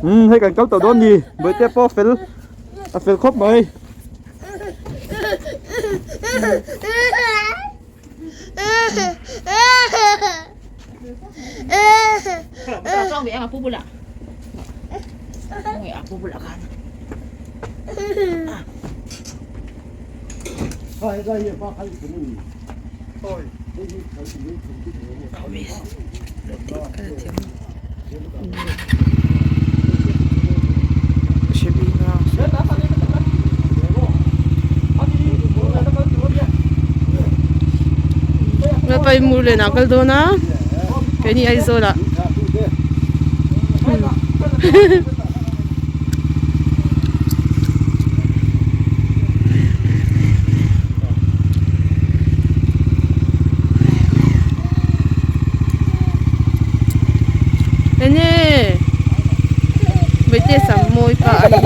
Umm hei kan kal tawh dawn ni bawihte pawh fel a fel khawp mai. Lalpa i mur len ah kal dawn a keini Aizawl ah. Enge Bawihte sam mawi pa a ni.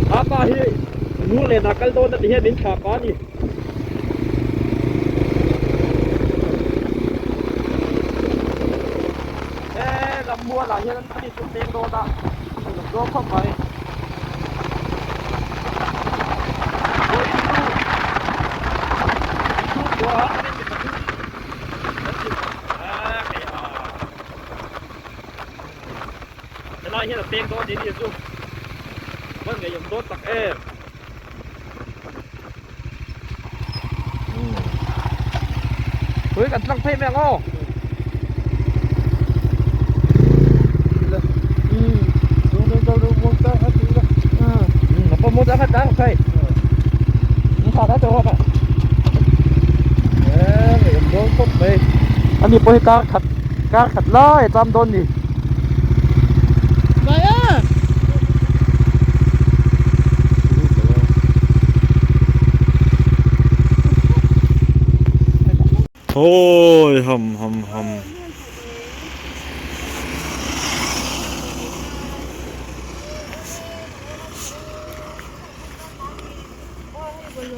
Apa hi Lunglen ah kal dawn a ti hian min thlah pah a ni. He lam mualah hian an inchung peng dawn a, a nuam dawn khawp mai. Helai hian a peng dawn ni chu van ngeiawm dawn tak em. Tui kan tlang phei mai ang aw. Ani pawh hi kar khat kar khat lai a cham dawn ni. Hawi ham ham ham.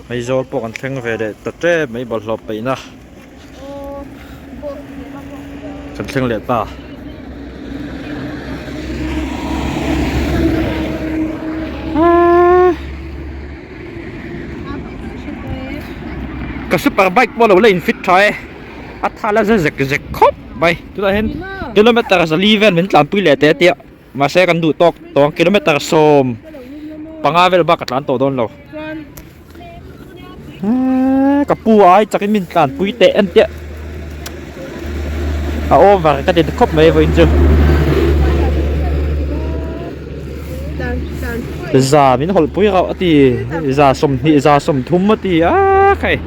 Aizawl pawh kan thleng ve leh ta tep mai bawlhhlawh peihna kan thleng leh ta. Ka super bike pawh lo la in fit tha e a tha la za zek zek khawp mai tunah hian kilometer zali vel min tlanpui leh teh tia mahse kan duh tawk tawng kilometer 15 vel bak ka tlan tawh dawn lo ka pu ai chakin min tlanpui teh en tia a over ka ti khawp mai vawiin chu za min hawlh pui rauh a ti za 20 za 30 a ti a khai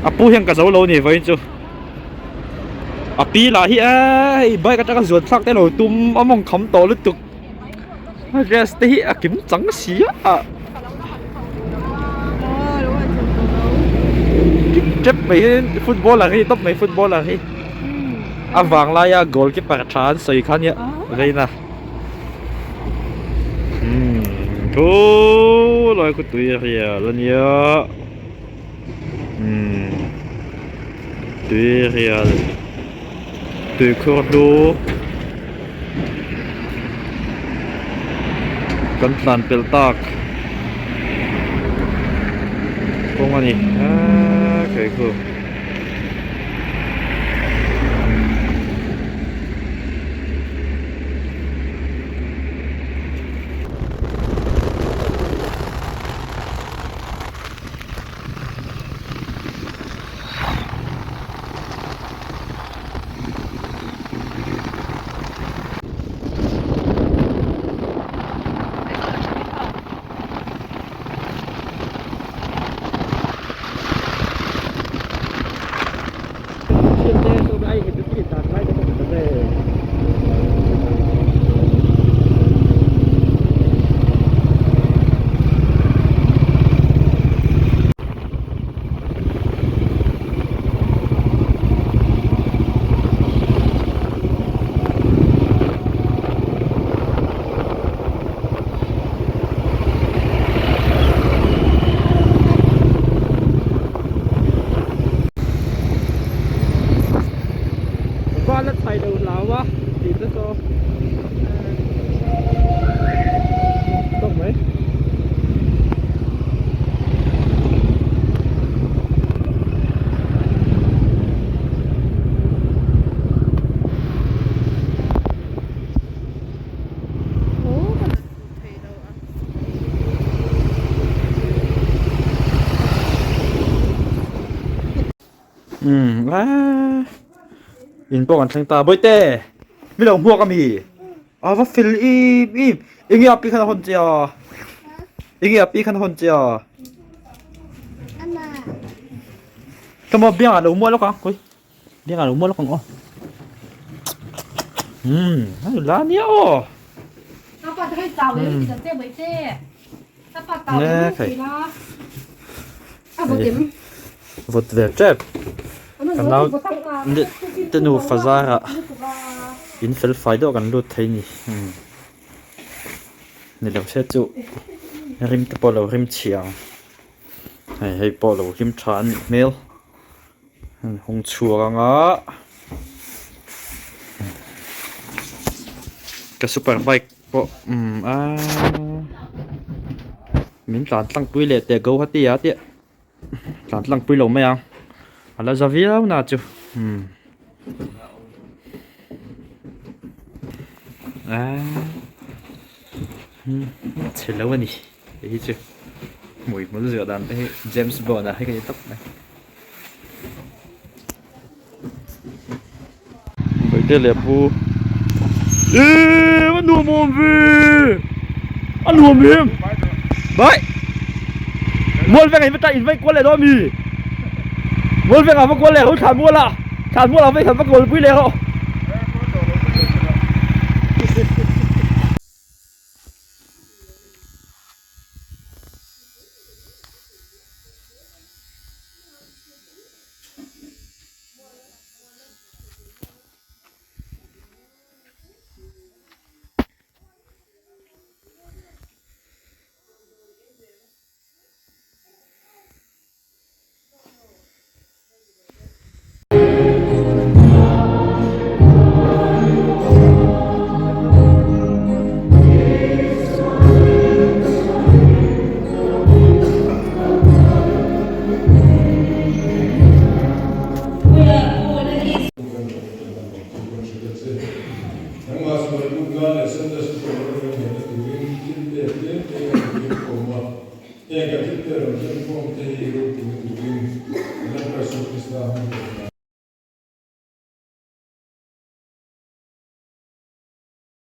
a pu hian ka zo lo a ni vawiin chu a pi lah hi a hei bike atanga zuan thlak te lo tum a mawng kham tawh lutuk. A dress te hi a kim chang si a tep mai hi footballer hi tawp mai footballer hi a vang laia goalkeeper tha an sawi kha nia Reina umm thu lai khu tui rial ania umm tui rial. Tuikhur hlu kan tlan pelh tak kawng a ni eee tuikhur. hau a tih te chu tawk mai. Umm aaa in pawh kan thleng ta bawihte mi lo hmuak ami a va fel em em enge a pi khan a hawn che a enge a pi khan a hawn che a tamaw biangah lo muah lawk ang khawi biangah lo muah lawk ang aw umm a la nia aw nge khai vawt ve tep ka nau te nufa zarah in fel fai deuh kan lut thei ni ni lo se chu rim te pawh lo rim chhia ang hei hei pawh lo hlim tha a nih hmel hung chhuak anga ka super bike pawh umm aaa min tlan tlang pui leh teh Guwahati ah tih tlan tlang pui lo mai ang a la za viau na chu umm aaa chhe lo a ni hei hi chu hmui hmul zuah dan te hi James Bond ah hi ka ni tawp mai. Bawihte leh pu Eee a nuam awm ve a nuam em Bai Mual veng ah in va in va kual leh dawn ami Mual veng ah va kual leh ho thlan mual ah thlan mual ah va va kual pui leh rawh.